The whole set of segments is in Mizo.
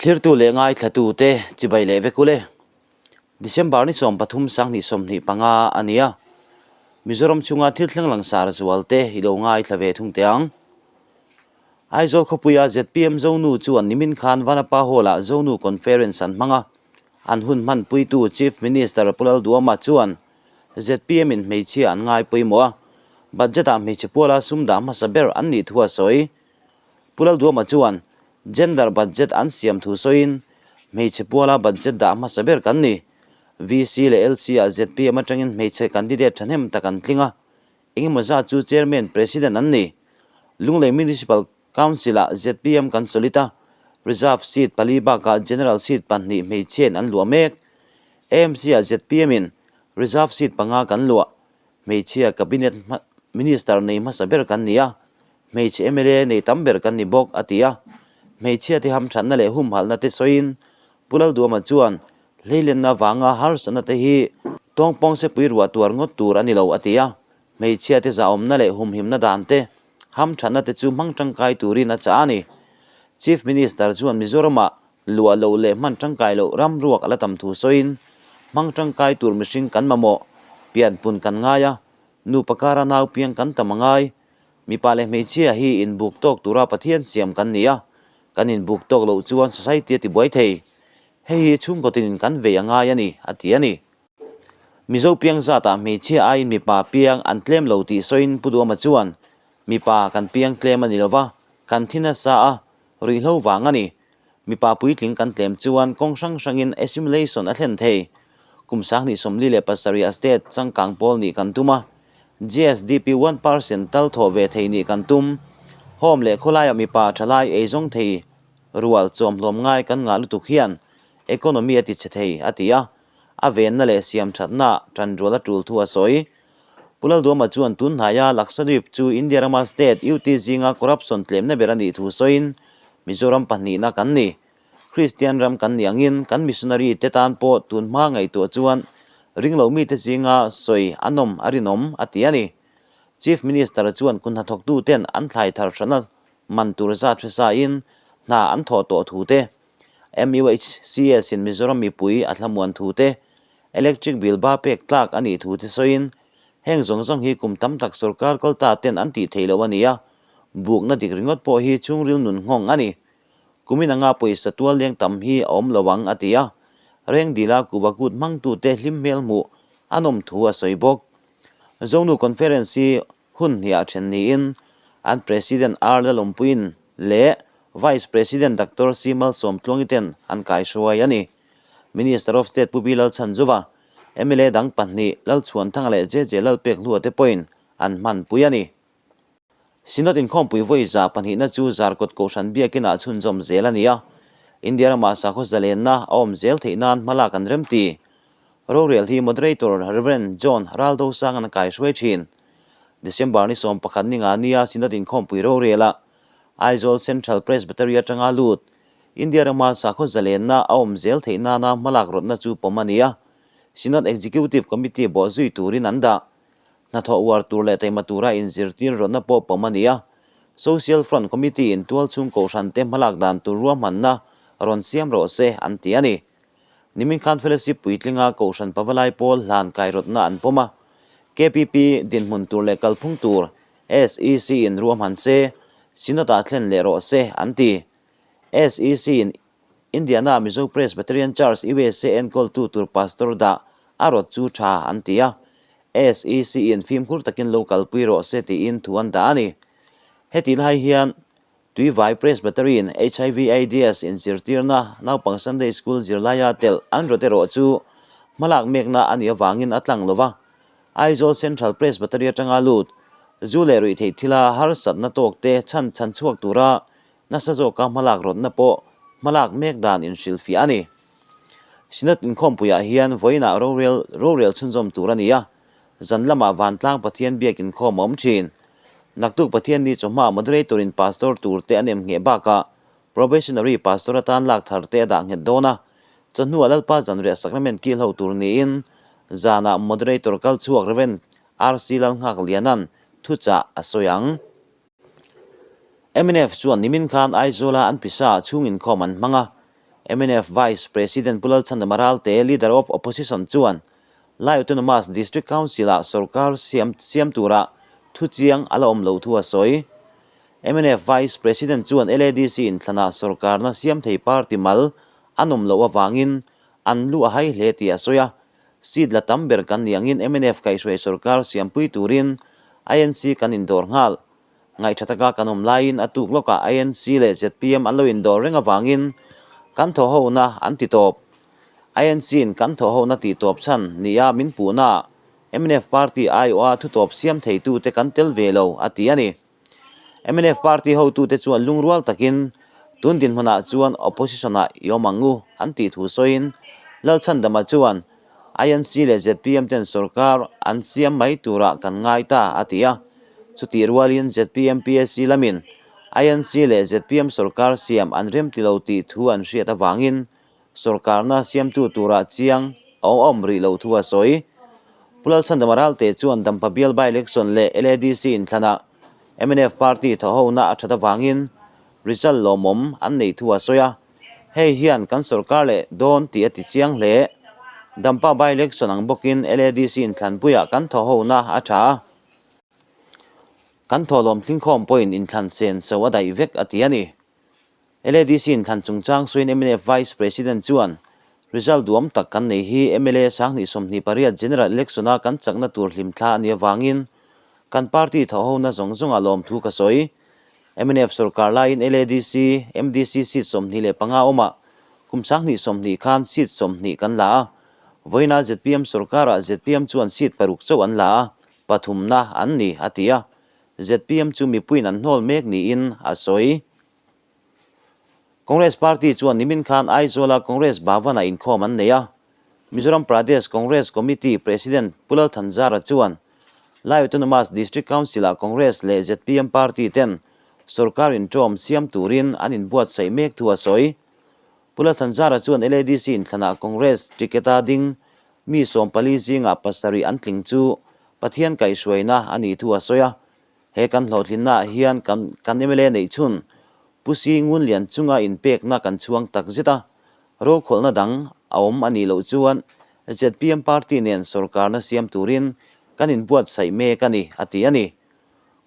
Thlirtu leh ngaithlatute chibai leh vek ule. December ni 13 2025 a ni a. Mizoram chunga thil thleng langsar zualte i lo ngaithla ve thung teh ang. Aizawl khawpuia zpm Zonu chuan nimin khan Vanapa Hall-ah Zonu Conference an hmang a. An hun hmanpuitu Chief Minister Pu Lalduama chuan zpm in hmeichhia an ngai pawimawh a, budget-ah hmeichhe puala sum dah hmasa ber an nih thu a sawi. Pu Lalduama chuan gender budget an siam thu sawiin, Hmeichhe puala budget dah hmasa ber kan ni. VC leh LC-ah zpm atangin hmeichhe candidate thahnem tak an tling a, Engemaw zat chu Chairman, President an ni. Lunglei Municipal Council-ah zpm kan solid a, Reserve seat pali bakah General seat pahnih hmeichhiain an luah mek. AMC-ah zpm-in Reserve seat panga kan luah. Hmeichhia Cabinet Minister nei hmasa ber kan ni a, hmeichhe mla nei tam ber kan ni bawk, a ti a. Hmeichhiate hamthatna leh humhalhna te sawiin Pu Lalduama chuan Hleilenna vanga harsatna te hi tawngpawng sepui ruah tuar ngawt tur a ni lo, a ti a. Hmeichhia te zahawmna leh humhimna dan te, hamthatna te chu hmang tangkai turin a chah a ni. Chief Minister chuan Mizoramah luah loh leh hman tangkai loh ram ruak a la tam thu sawiin, hmang tangkai tur mihring kan mamawh, pianpun kan ngai a, nupa kara nau piang kan tam a ngai. Mipa leh hmeichhia hi inbuk tawk tura Pathian siam kan ni a, kan inbuk tawk loh chuan society a tibuai thei. Hei hi chhungkaw tinin kan vei a ngai a ni, a ti a ni. Mizo piang zatah hmeichhia aiin mipa piang an tlem lo tih sawiin Pu Duama chuan, Mipa kan piang tlem a ni lova, kan thi nasa a, ruihhlo vang a ni. Mipa puitling kan tlem chuan kawng hrang hrangin assimilation a thlen thei. Kum 2047 a state changkang pawl nih kan tum a, GSDP 1% tal thawh ve thei nih kan tum. Home leh khawlaiah mipa thalai eizawng thei Rual chawmhlawm ngai kan ngah lutuk hian economy a ti chhe thei, a ti a. A venna leh siam thatna tan rual a tul thu a sawi. Pu Lalduama chuan tun hnaia Lakshadweep chu India rama state UT zinga corruption tlemna ber a nih thu sawiin, Mizoram pahnihna kan ni. Kristian ram kan nih angin kan missionary te tan pawh tun hma ngaihtuah chuan ringlo mite zinga sawi a nawm a rinawm, a ti a ni. Chief Minister chuan kun hnathawktu ten an thlai thar hrana man tur zat hre in hna an thawh tawh thu te, MUHCS in Mizoram mipui a thlamuan thu te, electric bill ba pek tlak a nih thu te sawiin, heng zawng zawng hi kum tam tak sorkar kal ta ten an tih theih loh a ni a, bukna dik ringawt pawh hi chhungril nun nghawng a ni. Kumin anga pawisa tual leng tam hi a awm lo ang a ti a, Rengdila kuva kut hmangtute hlim hmel hmuh a nawm thu a sawi bawk. Zonu Conference hi Hun hniah then niin an President R Lalawmpuiin leh Vice President Doctor C Malsawmtluangi ten an kaihruai a ni. Minister of State Pu Bilal Chhanzuva, mla dang pahnih Lalchhuanthanga leh JJ Lalpekhlua te pawhin an hmanpui a ni. Synod inkhawmpui vawi za pahnihna chu Zarkawt Kohhran biakinah chhunzawm zel a ni a, India ramah sakhaw zalenna a awm zel theih nan hmalak an remti. Rorel hi Moderator Rev. John Raldosanga'n a kaihruai thin. December ni 11 ni nga nia Synod inkhawmpui rorela Aizawl Central Presbytery atanga lut India rama sakhaw zalenna a awm zel theih nana hmalak rawtna chu pawm a ni a, Synod Executive Committee bawhzui turin an dah. Hnathawh uar tur leh taima tura inzirtir rawtna pawh pawm a ni a, Social Front Committee in tualchhung kohhran te hmalak dan tur ruahmanna rawn siam rawh se an ti a ni. Nimin khan Fellowship puitlinga Kohhran Pavalai pawl hlan kairawtna an pawm a, KPP dinhmun tur leh kalphung tur SEC in ruahman se, Synod-ah thlen leh rawh se an ti. SEC in Indiana Mizo Presbyterian Church USA enkawltu tur Pastor dah a rawt chu tha an ti a, SEC in fimkhur takin lo kalpui rawh se tiin thu an dah a ni. Heti lai hian Tuivai Presbytery-in HIV AIDS inzirtirna naupang Sunday School zirlaia telh an rawt erawh chu hmalak mekna a nih avangin a tlang lo va. Aizawl Central Presbytery atanga lut zu leh ruihtheih thila harsatna tawkte chhan chhan chhuak tura nasa zawka hmalak rawtna pawh hmalak mek dan inhrilhfiah a ni. Synod inkhawmpuiah hian vawiinah rorel rorel chhunzawm tur a ni a. Zan lamah Vantlang Pathian biak inkhawm a awm thin. Naktuk Pathian ni chawhma Moderator in Pastor tur te an em ngheh bakah Probationary Pastor atan lak thar te a dah nghet dawn a. Chawhnuah Lalpa zanriah Sacrament kil ho tur niin zanah Moderator kal chhuak Rev. RC Lalnghakliana'n thuchah a sawi ang. Mnf chuan nimin khan Aizawla an pisa chhung inkhawm an hmang a. Mnf Vice President Pu Lalchhandama Ralte, Leader of Opposition chuan Lai Autonomous District Council-ah sorkar siam siam tura thu chiang a la awm loh thu a sawi. Mnf Vice President chuan LADC inthlanah sorkarna siam thei party mal an awm loh avangin an lu a hai hle tih a sawi a. Seat la tam ber kan nih angin mnf kaihhruai sorkar siampui turin INC kan indawr nghal. Ngaihṭha taka kan awm laiin a tuk lawkah INC leh zpm an lo indawr reng avangin kan thawhhona an ti tawp. INC-in kan thawhhona tih tawp chhan nia min puhnaah mnf party aiawha thutawp siam theitute kan tel ve lo a ti a ni. Mnf party hotute chuan lungrual takin tun dinhmunah chuan opposition-ah i awm ang u an tih thu sawiin Lalchhandama chuan INC leh zpm ten sorkar an siam mai turah kan ngai ta a ti a. Chutih rualin zpm PAC lamin INC leh zpm sorkar siam an remti lo tih thu an hriat avangin Sorkarna siamtu turah chiang a awm rih loh thu a sawi. Pu Lalchhandama Ralte chuan Dampa bial by-election leh LADC inthlanah mnf party thawhhona a that avangin result lawmawm an neih thu a sawi a, hei hian kan sorkar leh dawn tih a ti chiang hle. Dampa by-election ang bawkin LADC inthlanpuiah kan thawhhona a tha a. Kan thawhlawm tlingkhawm pawhin inthlan sen so a daih vek a ti a ni. LADC inthlan chungchang sawiin mnf Vice President chuan, Result duam tak kan nei hi mla 2028 General Election-a kan chakna tur hlimthla a nih avangin kan party thawhhona zawng zawnga lawmthu ka sawi. Mnf sorkar laiin LADC, MDC seat 25 awmah kum 2020 khan seat 20 kan la a, vawiina zpm sorkarah zpm chuan seat paruk chauh an la a, pathumna an ni, a ti a. Zpm chu mipuiin an hnawl mek niin a sawi. Congress Party chuan nimin khan Aizawla Congress Bhavan-ah inkhawm an nei a. Mizoram Pradesh Congress Committee President Pu Lal Thanzara chuan Lai Autonomous District Council-ah Congress leh zpm party ten sorkar inṭawm siam turin an inbuatsaih mek thu a sawi. Pu Lal Thanzara chuan LADC inthlanah Congress ticket-a ding mi 14 zingah pasarih an tling chu Pathian kaihhruaina a nih thu a sawi a. He kan hlawhtlinnaah hian kan kan mla neih chhun Pu Si Ngunlian chunga inpekna kan chhuang tak zet a, rokhawlhna dang a awm a nih loh chuan zpm party nen sorkarna siam turin kan inbuatsaih mek a ni, a ti a ni.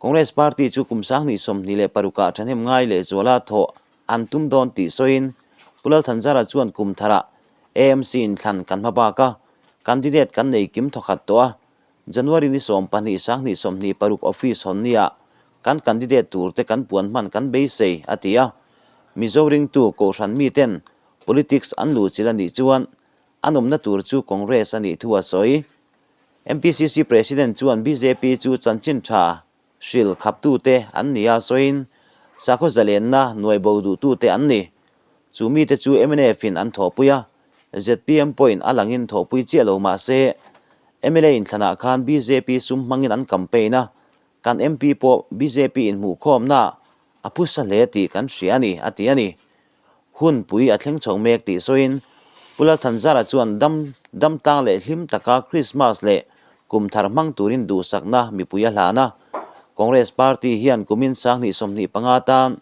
Congress party chu kum 2026ah thahnem ngai lehzuala thawh an tum dawn tih sawiin Pu Lalthanzara chuan kum tharah AMC inthlan kan hma bak a, candidate kan nei kim thawkhat tawh a, January ni 12 2026 office hawn nia kan candidate tur te kan puan hman kan beisei, a ti a. Mizo ringtu Kohhran miten politics an luhchilh a nih chuan an awmna tur chu Congress a nih thu a sawi. MPCC President chuan bjp chu chanchin tha hril khaptute an ni a sawiin sakhaw zalenna nuaibo duhtute an ni. Chu mite chu mnf-in an thawhpui a, zpm pawhin a langin thawhpui chiah lo mah se mla inthlanah khan bjp sum hmangin an campaign a, kan MP pawh bjp inhmuhkhawmna a phusa hle tih kan hria a ni, a ti a ni. Hun pui a thleng chho mek tih sawiin Pu Lalthanzara chuan dam dam tang leh hlim taka Krismas leh kum thar hmang turin duhsakna mipui a hlan a. Congress party hian kumin 2025 tan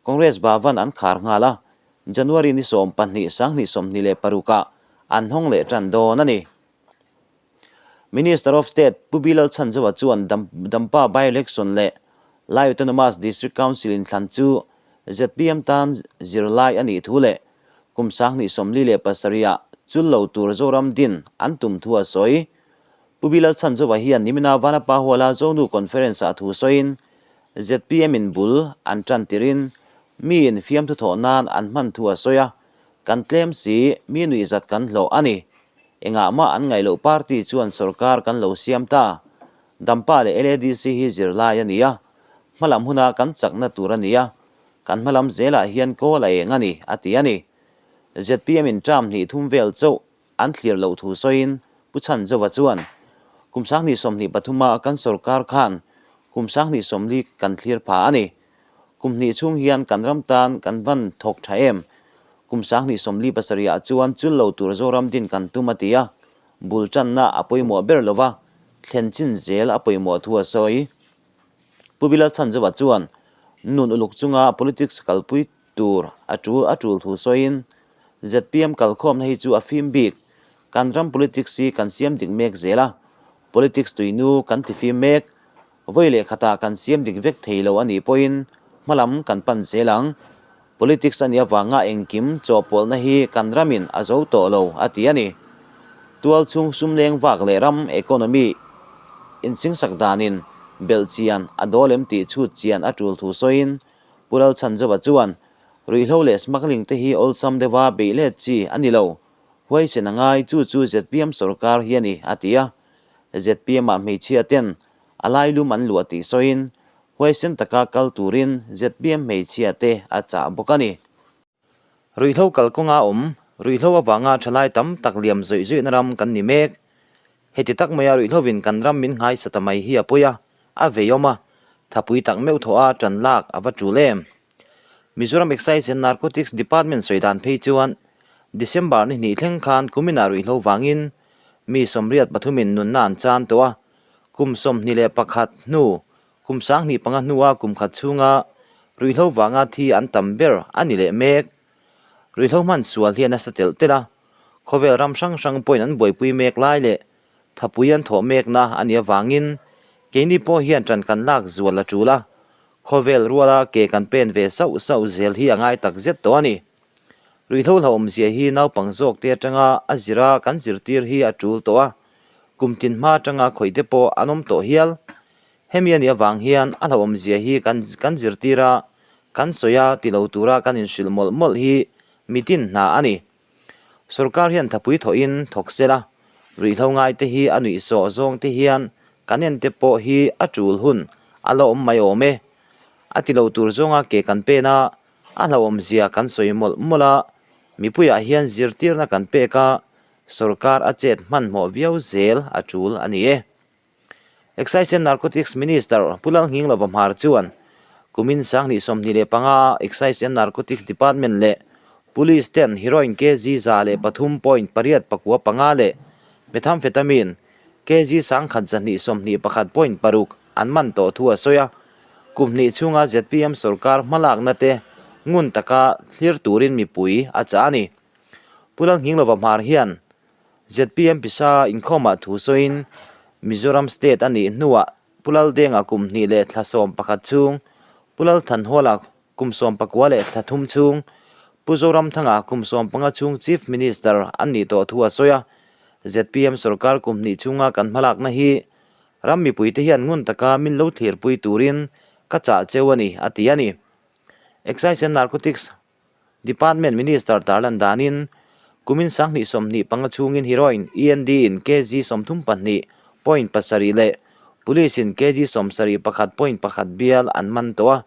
Congress Bhavan an khar nghal a, January ni 12 2026 ah an hawng leh tan dawn a ni. Minister of State Pu Bilal Chhanzoa chuan Dampa by-election leh Lai Autonomous District Council inthlan chu zpm tan zirlai a nih thu leh kum 2047 ah chul lo tur Zoram din an tum thu a sawi. Pu Bilal Chhanzoa hian nimina Vanapa Huala Zonu Conference-ah thu sawiin zpm in bul an tan tirin miin fiamthu thawh nan an hman thu a sawi a, kan tlem si mi nuihzat kan hlawh a ni. Engah mah an ngaih loh party chuan sorkar kan lo siam ta. Dampa leh LADC hi zirlai a ni a, hmalam huna kan chakna tur a ni a, kan hmalam zelah hian kawl a eng a ni, a ti a ni. Zpm in term hnih thum vel chauh an thlir loh thu sawiin Pu Chhanzova chuan, Kum 2023 a kan sorkar khan kum 2040 kan thlir pha a ni. Kum hnih chhung hian kan ram tan kan van thawk tha em? Kum 2047 ah chuan chul lo tur Zoram din kan tum a ti a, bul tanna a pawimawh ber lo va, thlen chin zel a pawimawh thu a sawi. Pu Bilal Chhanzova chuan nun uluk chunga politics kalpui tur a tul a tul thu sawiin, ZPM kalkhawmna hi chu a fim bik. Kan ram politics hi kan siam dik mek zel a, politics tuinu kan ti fim mek. Vawi leh khatah kan siam dik vek thei lo a nih pawhin hmalam kan pan zel ang. Politics a nih avanga engkim chawhpawlhna hi kan ramin a zo tawh lo, a ti a ni. Tualchhung sumleng vak leh ram economy insingsak danin belhchian a dawl em tih chhut chian a tul thu sawiin Pu Lalchhanzova chuan, Ruihhlo leh smuggling te hi awlsam deuha beih let chi a ni lo. Huaisen a ngai, chu chu zpm sorkar hi a ni, a ti a. Zpm ah hmeichhia ten a lailum an luah tih sawiin huaisen taka kal turin zpm hmeichhia te a chah bawk a ni. Ruihhlo kalkawnga awm, ruihhlo avanga thalai tam tak liam zawih zawihna ram kan ni mek. Heti tak maia ruihhlovin kan ram min nghaisa ta mai hi a pawi a, a veiawm a, thapui tak meuh thawh a tan lak a va tul em. Mizoram Excise and Narcotics Department sawi dan phei chuan December ni hnih thleng khan kuminah ruihhlo vangin mi 83 in nunna an chan tawh a, kum 21 hnu Kum 2005 hnua kum khat chhunga ruihhlo vanga thi an tam ber a ni leh mek. Ruihhlo hman sual hi a nasa telh telh a, khawvel ram hrang hrang pawhin an buaipui mek lai leh thapui an thawh mekna a nih avangin keini pawh hian ṭan kan lak zual a ṭul a, khawvel ruala ke kan pen ve sauh sauh zel hi a ngai tak zet tawh a ni. Ruihhlo hlauhawmzia hi naupang zawk te atanga a zira kan zirtir hi a ṭul tawh a, kum tin hma atanga khawih te pawh an awm tawh hial. Hemi a nih avang hian a hlauhawmzia hi kan kan zirtir a, kan sawi a ti lo tura kan inhrilh mawlh mawlh hi mitin hna a ni. Sorkar hian thapui thawhin thawk sel a, ruihhlo ngaite hi a nuihsawh zawng te hian kan en te pawh hi a tul hun a la awm mai awm e. A ti lo tur zawnga ke kan pen a, a hlauhawmzia kan sawi mawlh mawlh a, mipuiah hian zirtirna kan pek a, sorkar a chet hmanhmawh viau zel a tul a ni e. Excise and Narcotics Minister Pu Lalnghinglova Hmar chuan kumin 2025 a Excise and Narcotics Department leh Police ten heroin kg 103.895 leh methamphetamine kg 1121.6 an man tawh thu a sawi a. Kum hnih chhunga zpm sorkar hmalakna te ngun taka thlir turin mipui a chah a ni. Pu Lalnghinglova Hmar hian Zpm pisa inkhawmah thu sawiin Mizoram State a nih hnuah Pu Laldenga kum hnih leh thla 11 chhung, Pu Lalthanhawla kum 19 leh thla thum chhung, Pu Zoramthanga kum 15 chhung Chief Minister an nih tawh thu a sawi a. Zpm sorkar kum hnih chhunga kan hmalakna hi ram mipuite hian ngun taka min lo thlirpui turin ka chah cheu a ni, a ti a ni. Excise and Narcotics Department Minister tarlan danin kumin 2025 chhungin heroin END in kg 32.7 leh Police in kg 71.1 bial an man tawh a,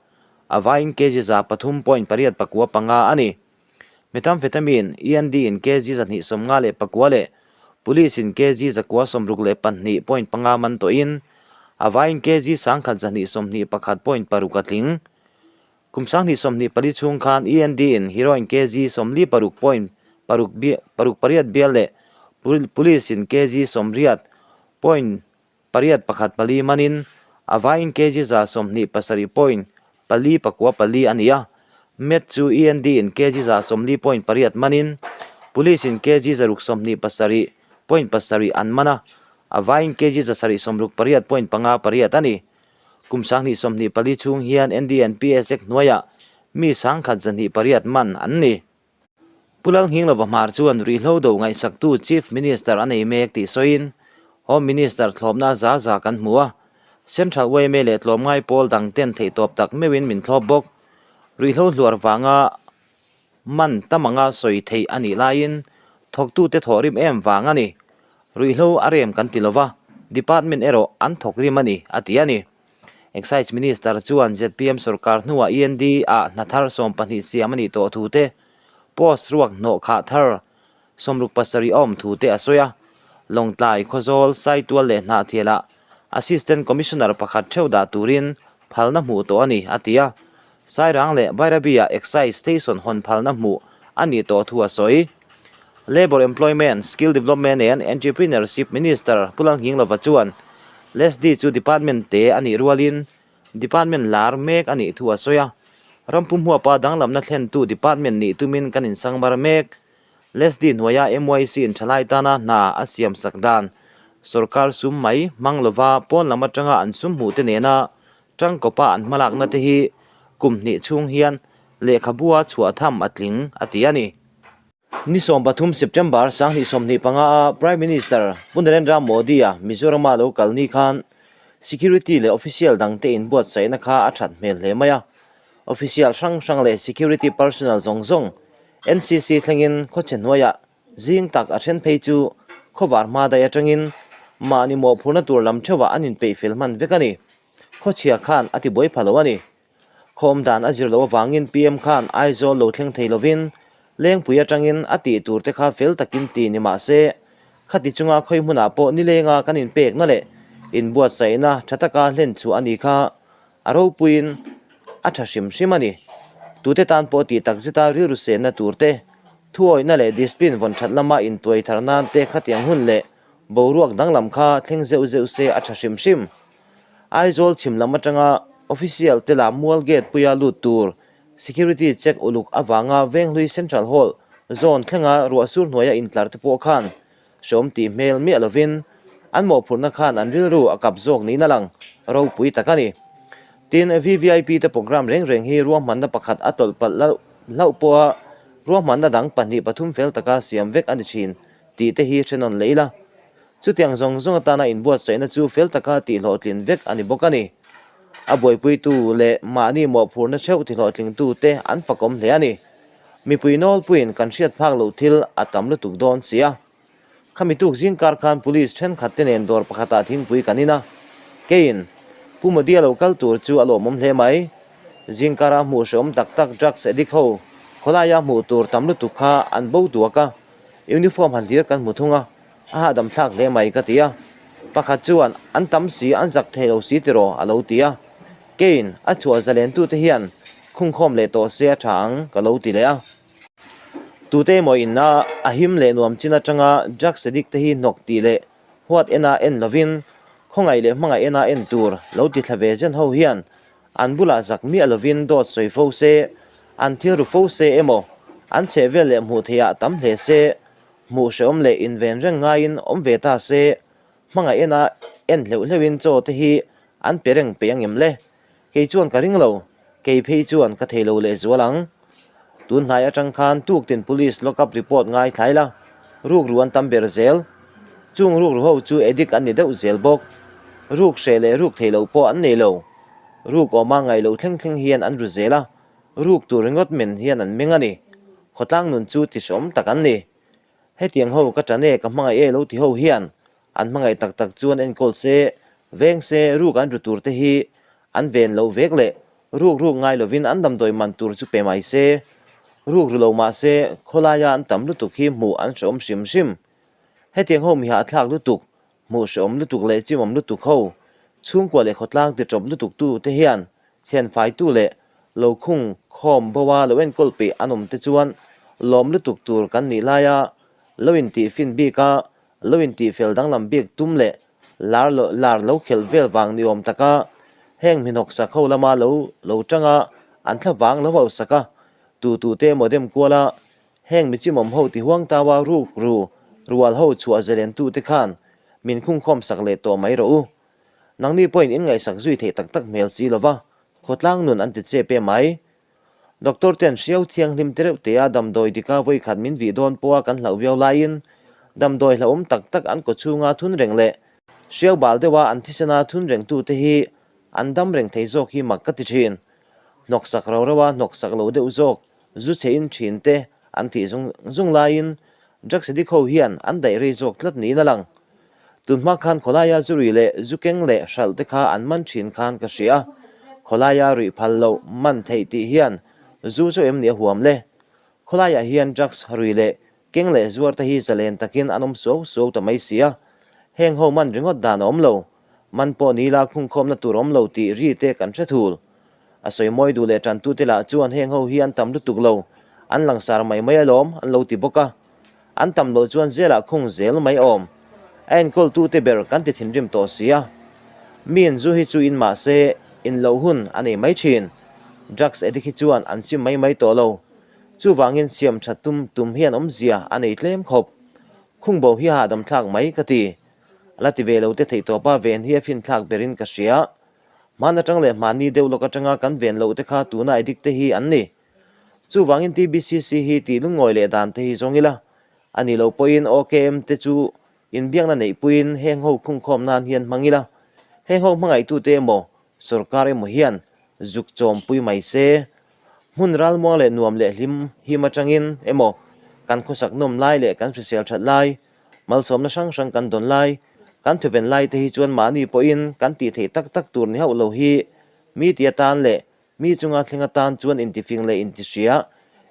a vaiin kg 3.895 a ni. Methamphetamine END in kg 254 leh Police in kg 962.5 man tawhin a vaiin kg 1121.6 a tling. Kum 2024 chhung khan END in heroin kg 46 point paruk paruk pariat bial leh Police in kg 80 point pariat pakhat pali manin a vaiin kg 127 point pali pakua pali a ni a. Meth chu END in kg 140 point pariat manin Police in kg 627 point pasarih an man a, a vaiin kg 768 point panga pariat a ni. Kum 2024 chhung hian NDNPS Act hnuaiah mi 1108 man an ni. Pu Lalnghinglova Hmar chuan ruihhlo do ngaihsaktu Chief Minister a nei mek tih sawiin Home Minister thlawpna za za kan hmu a, Central yma leh tlawmngai pawl dang ten theihtawp tak meuhin min thlawp bawk. Ruihhlo hluar vanga Man tam anga sawi theih a nih laiin thawktute thawh rim em vang a ni. Ruihhlo a rem kan ti lova, department erawh an thawk rim a ni, a ti a ni. Excise Minister chuan zpm sorkar hnuah END ah hna thar 12 siam a nih tawh thu te, post ruak hnawh khah thar 67 a awm thu te a sawi a. Lawngtlai, Khawzawl, Saitual leh Hnahthialah Assistant Commissioner pakhat theuh dah turin phalna hmuh tawh a ni, a ti a. Sairang leh Bairabi-ah Excise Station hawn phalna hmuh a nih tawh thu a sawi. Labour Employment, Skill Development and Entrepreneurship Minister Pu Lalnghinglova chuan LESDI chu department te a nih rualin department lar mek a nih thu a sawi a. Rampum huapa danglamna thlentu department nih tumin kan insangmar mek. Leslie hnuaia MYC in thalai tana hna a siam sak dan, sorkar sum mai hmang lova pawn lam atanga an sum hmuh te nena tangkawpa an hmalakna te hi kum hnih chhung hian lehkhabua chhuah tham a tling a ti a ni. Ni 13 September 2025 a Prime Minister Pu Narendra Modi-a Mizorama lo kal ni khan Security leh Official dangte inbuatsaihna kha a that hmel hle mai a. Official hrang hrang leh Security Personnel zawng zawng NCC thlengin khawchhe hnuaiah zing tak a then phei chu khawvar hma daih atangin mahni mawhphurna tur lam theuhah an inpeih fel hman vek a ni. Khawchhia khan a tibuai pha lo a ni. Khawm dan a zir loh avangin PM khan Aizawl lo thleng thei lovin Lengpui atangin a tih tur te kha fel takin ti ni mah se, khati chunga khawi hmunah pawh nilenga kan inpekna leh inbuatsaihna tha taka hlen chhuah a ni kha a ropuiin a tha hrim hrim a ni. Tute tan pawh tih tak zeta rilru senna tur te, thuawihna leh discipline vawn that lama intuai thar nan te khatiang hun leh boruak danglam kha thleng zeuh zeuh se a tha hrim hrim. Aizawl chhim lam atanga official te lah mual gate puia lut tur Security check uluk avanga Venghlui Central Hall zawn thlenga ruahsur hnuaia intlar te pawh khan hreawm tih hmel miah lovin an mawhphurhna khan an rilru a kap zawk niin a lang ropui tak a ni. Tin, VVIP te programme reng reng hi ruahmanna pakhat a tawlh palh hlauh pawha ruahmanna dang pahnih pathum fel taka siam vek a ni thin tih te hi hrenawn leh ila. Chutiang zawng zawng atana inbuatsaihna chu fel taka tihhlawhtlin vek a ni bawk a ni. A buaipuitu leh mahni mawhphurhna theuh tihlawhtlingtute an fakawm hle a ni. Mipui nawlpuiin kan hriat phak loh thil a tam lutuk dawn si a. Khami tuk zingkar khan Police thenkhat te nen dawr pakhatah thingpui kan in a. Keiin, Pu Modi a lo kal tur chu a lawmawm hle mai. Zingkara hmuh hrehawm tak tak drugs addict ho khawlaia hmuh tur tam lutuk kha an bo duak a, uniform han hlir kan hmu thung a. A hahdam thlak hle mai ka ti a, pakhat chuan an tam si an zak thei lo si tiraw a lo ti a, keiin a chhuah zalentute hian khungkhawm leh tawh se a tha ang ka lo ti leh a. Tute emaw inna a him leh nuam chin atanga drugs addict te hi hnawk tih leh huat ena en lovin khawngaih leh hmangaih ena en tur lo ti thla ve zen ho hian an bulah zak miah lovin dawt sawi fo se, an thil ru fo se emaw an chhehvel leh hmuh theihah tam hle se Hmuh hrehawm leh inven reng ngaiin awm ve ta se, hmangaih ena en hleuh hleuhin chaw te hi an pe reng peih angem le? Kei chuan ka ring lo, kei phei chuan ka thei lo lehzual ang. Tun hnai atang khan tuktin police lockup report ngai thlai la, rukru an tam ber zel. Chung rukru ho chu addict an ni deuh zel bawk. Ruk hreh leh ruk thei lo pawh an nei lo. Ruk awma ngaih loh thleng thleng hian an ru zel a, Ruk tur ringawt men hian an meng a ni. Khawtlang nun chu ti hrehawm tak an ni. Hetiang ho ka ṭan e, ka hmangaih e lo ti ho hian an hmangaih tak tak chuan enkawl se, veng se, ruk an ru tur te hi an ven lo vek leh ruk ruk ngai lovin an damdawi man tur chu pe mai se. Ruk ru lo mah se khawlaia an tam lutuk hi hmuh an hrehawm hrim hrim. Hetiang ho mi hahthlak lutuk, hmuh hrehawm lutuk leh chimawm lutuk ho, chhungkua leh khawtlang ti ṭawp lutuk tu te hian Thianfaitu leh lo khung khawm boa lo enkawl peih an awm te chuan lawm lutuk tur kan nih laia lo intih fin bik a, lo intih fel danglam bik tum leh lar lar lo khelh vel vang ni awm taka heng hminhawk sak ho lama lo lo tanga an thla vang lo hausak a, tu tu te emaw dem kual a, heng mi chimawm ho ti huang taua ruk ru rual ho chhuah zalen tu te khan min khung khawm sak leh tawh mai rawh u. Nangni pawhin in ngaihsak zui theih tak tak hmel si lova, khawtlang nun an ti chep em mai. Doctor ten hriau thianghlim te reuh tea damdawi dika vawikhat min vih dawn pawha kan hlauh viau laiin damdawi hlauhawm tak tak an kawchhunga thun reng leh hriau bal deuha an thisena thun rengtute hi an dam reng thei zawk hi mak ka ti thin. Hnawksak ro reuha hnawksak lo deuh zawk zu chhe in thin te an thih zung zung laiin drugs addict ho hian an daih rei zawk tlat niin a lang. Tunhma khan khawlaia zu rui leh zu keng leh hralh te kha an man thin khan ka hria. Khawlaia ruih phal loh man theih tih hian zu chu em ni a huam le? Khawlaiah hian drugs rui leh keng leh zuar te hi zalen takin an awm suau suau ta mai si a. Heng ho man ringawt dan a awm lo. Man pawh ni la khungkhawmna tur awm lo tih ri te kan hre thul. A sawi mawi duh leh tantute lah chuan heng ho hi an tam lutuk lo, an langsar mai mai alawm an lo ti bawk a. An tam loh chuan zelah khung zel mai awm. A enkawltute ber kan ti thinrim tawh si a. Miin zu hi chu in mah se in loh hun a nei mai thin. Drugs addict hi chuan an sim mai mai tawh lo. Chuvangin siam that tum tum hian awmzia a nei tlem khawp. Khungbo hi a hahdam thlak mai ka ti. A la ti ve lo te theihtawpa ven hi a finthlak berin ka hria. Hman atang leh hmanni deuh lawk atanga kan ven loh te kha tuna addict te hi an ni. Chuvangin TBCC hi tih lungawi leh dan te hi zawng ila. A nih loh pawhin OKM te chu inbiakna neihpuiin heng ho khungkhawm nan hian hmang ila. Heng ho hmangaihtute emaw sorkar emaw hian zuk chawmpui mai se. Hmun ralmuang leh nuam leh hlim him atangin emaw kan khawsak nawm lai leh kan hrisel that lai, malsawmna hrang hrang kan dawn lai, kan thuven lai te hi chuan mahni pawhin kan tih theih tak tak tur ni hauh lo hi mi ti atan leh mi chunga thleng atan chuan intifing leh intihria,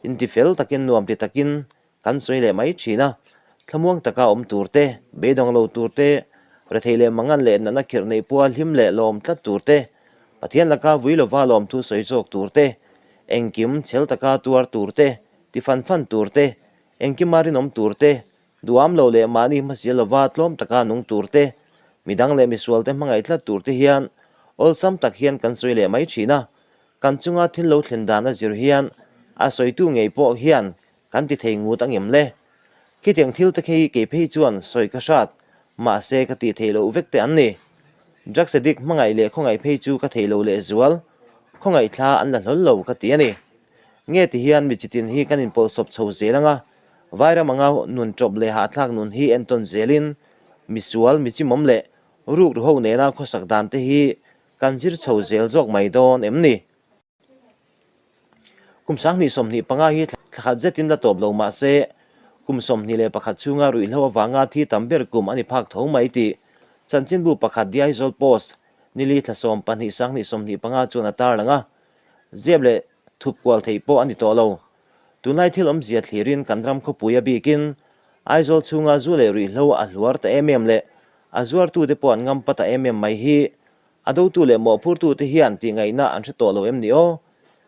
intifel takin nuam ti takin Kan sawi leh mai thin a, thlamuang taka awm tur te, beidawng lo tur te, rethei leh mangan leh natna khirh neih pua hlim leh lawm tlat tur te, Pathian laka vui lova lawmthu sawi zawk tur te, engkim chhel taka tuar tur te, ti fan fan tur te, engkima rinawm tur te, duham lo leh mahni hmasial lova tlawm taka nung tur te, midang leh misual te hmangaih tlat tur te hian awlsam tak hian kan sawi leh mai thin a, kan chunga thil lo thlen dan a zir hian a sawitu ngei pawh hian Kan ti thei ngut angem le? Khitiang thil te khi kei phei chuan sawi ka hrat, mahse ka tih theih loh vek te an ni. Drugs addict hmangaih leh khawngaih phei chu ka thei lo leh zual, khawngaih thla an la hlawl lo ka ti a ni. Nge ti hian mi chitin hi kan inpawlhsawp chho zel anga, vairam anga nun ṭawp leh hahthlak nun hi entawn zelin misual, mi chimawm leh ruk ruho nena khawsak dan te hi kan zir chho zel zawk mai dawn em ni? Kum 2025 hi thlakhat zetin la tawp lo mah se, kum 21 chhunga ruihhlo avanga thi tam ber kum a ni phak tho mai tih chanchinbu pakhat The Aizawl Post nili thla 12 2025 chuan a tarlang a, zep leh thup kual theih pawh a ni tawh lo. Tunlai thil awmzia thlirin kan ram khawpui a bikin Aizawl chhunga zu leh ruihhlo a hluar ta em em leh a zuartute pawh an ngam pa ta em em mai hi A dotu leh mawhphurtute hian tihngaihna an hre tawh lo em ni aw?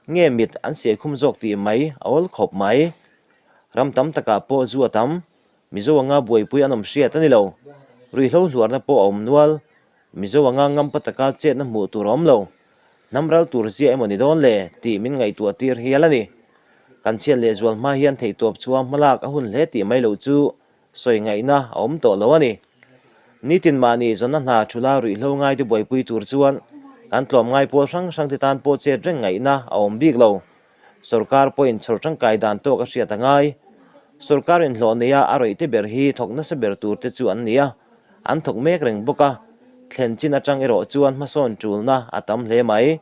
Nge mit an siai khum zawk tih mai a awl khawp mai. Ram tam takah pawh zu a tam, Mizo anga buaipui an awm hriat a ni lo. Ruihhlo hluarna pawh a awm nual, Mizo anga ngampa taka chetna hmuh tur a awm lo. Hnam ral tur zia emaw ni dawn le tih min ngaihtuah tir hial a ni. Kan chhiat lehzual hma hian theihtawp chhuah hmalak a hun hle tih mai loh chu Sawi ngaihna a awm tawh lo a ni. Nitin mahni zawnna hna thula ruihhlo ngaite buaipui tur chuan kan tlawmngai pawl hrang hrangte tan pawh chet reng ngaihna a awm bik lo. Sorkar pawhin chhawr tangkai dan tawk a hriat a ngai. Sorkar inhlawh neia a rawihte ber hi thawk nasa ber turte chu an ni a, an thawk mek reng bawk a, thlen chin atang erawh chuan hmasawn tulna a tam hle mai.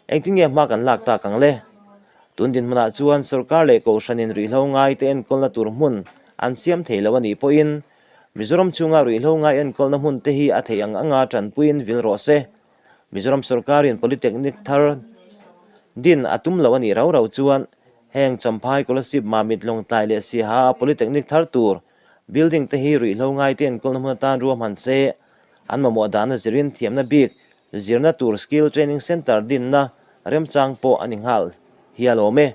Engtin nge hma kan lak tak ang le? Tun dinhmunah chuan sorkar leh kohhranin ruihhlo ngaite enkawlna tur hmun an siam thei lo a nih pawhin Mizoram chhunga ruihhlo ngai enkawlna hmun te hi a theih ang anga tanpuiin vil rawh se. Mizoram sorkarin Polytechnic thar din a tum lo a nih rau rau chuan heng Champhai, Kolasib, Mamit, Lawngtlai leh Siaha a Polytechnic thar tur building te hi ruihhlo ngaite enkawlna hmun atan ruahman se an mamawh dana zirin thiamna bik Zirna tur Skill Training Centre dinna remchang pawh a ni nghal hi a lawm e.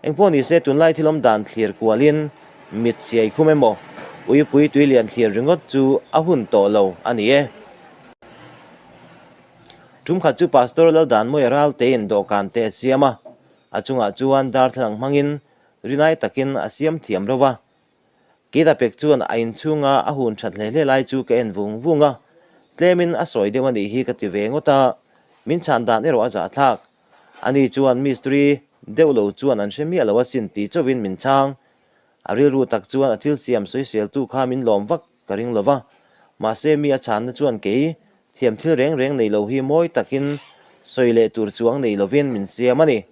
Engpawh ni se tunlai thil awm dan thlir kualin mit siai khum emaw uipui tuilian thlir ringawt chu a hun tawh lo a ni e. Tum khat chu Pastor Laldanmawia Raltein dawhkan te a siam a, a chungah chuan darthlalang hmangin rinai takin a siam thiam reuh a. Keita pek chuan a inchhunga a hun that hle hle lai chu ka en vung vung a, tlemin a sawi deuh a nih hi ka ti ve ngawt a, min chhan dan erawh a zahthlak. Ani chuan mistiri deuh lo chuan an hre miah lo asin ti chauhin min chhang. A rilru tak chuan a thil siam sawiseltu kha min lawm vak ka ring lo va, mahse mi a chhanna chuan kei Thiam thil reng reng nei lo hi mawi takin sawi leh tur chuang nei lovin min siam a ni.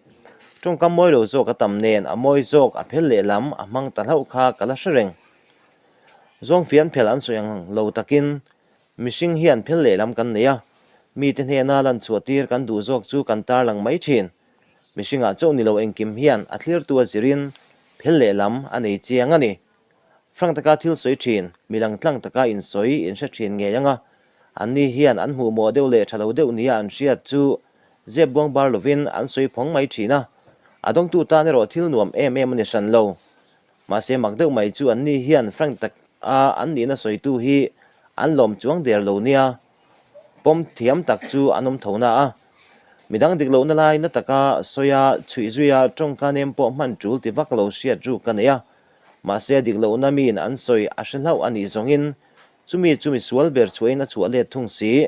Tawngkam mawi lo zawk a tam nen a mawi zawk a phel leh lam a hmang ta hlauh kha ka la hre reng. Zawngfian phel an sawi ang lo takin mihring hian phel leh lam kan nei a, mite hnena lan chhuah tir kan duh zawk chu kan tarlang mai thin. Mihringah chauh ni lo engkim hian a thlirtu a zirin phel leh lam a nei chiang a ni. Frank taka thil sawi thin, mi langtlang taka insawi inhre thin ngei anga Anni hian an hmuhmawh deuh leh tha lo deuh nia an hriat chu zep buang bar lovin an sawi phawng mai thin a, a dawngtu tan erawh thil nuam em em a ni hran lo. Mahse mak deuh mai chu anni hian Frank taka an nihna sawitu hi an lawm chuang der lo nia pawm thiam tak chu an awm tho na a. Midang dik lohna lai na taka sawia chhuih zuia tawngka nem pawh hman tul ti vak lo hriat ruk ka nei a. Mahse dik lohna miin an sawi a hre hlauh a nih zawngin chumi chu mi sual ber chhuahin a chhuah let thung si.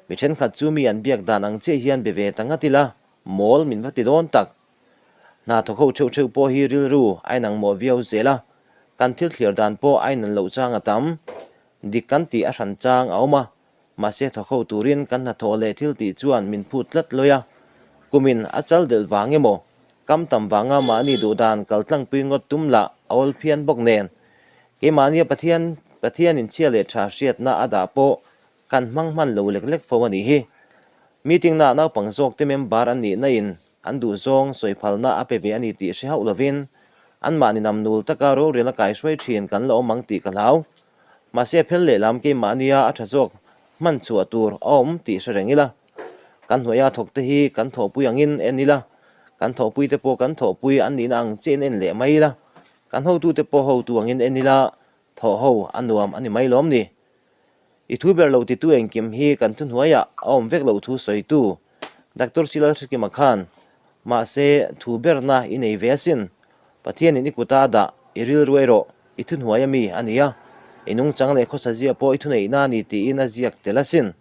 Mi thenkhat chu mi an biak dan ang chiah hian be ve ta ngat ila mawl min va ti dawn tak. Hna thawk ho theuh theuh pawh hi rilru a inang mawh viau zel a, kan thil thlir dan pawh a inan loh chang a tam. Dik kan tih a hran chang a awm a, mahse thawk ho turin kan hnathawh leh thil tih chuan min phut tlat lawi a. Kumin a chal delh vang emaw, kam tam vanga mahni duh dan kal tlangpui ngawt tum lah a awl phian bawk nen. Keimahnia Pathian Pathianin chhia leh tha hriatna a dah pawh Kan hmang hman lo lek lek fo a nih hi. Meeting naah naupang zawk te member an nih na in an duh zawng sawi phalna a pe ve a ni tih hre hauh lovin anmahni namnul taka rorel a kaihruai thin kan la awm ang tih ka hlau. Mahse a phel lehlam keimahnia a tha zawk hman chhuah tur a awm tih hre reng ila. Kan hnuaia thawk te hi kan thawhpui angin en ila, kan thawhpui te pawh kan thawhpui an nihna ang chiahin en leh mai ila, kan hotute pawh hotu angin en ila thawh ho a nuam a ni mai lawm ni. I thu ber lo titu engkim hi kan thuhnuaiah a awm vek loh thu sawitu Doctor Silal Hrikima khan, Mahse, thu berna i nei ve asin. Pathianin i kuta a dah, i rilru erawh i thuhnuai ami a ni a, i nungchang leh khawsa zia pawh i thuneihna a ni tiin a ziak tel asin.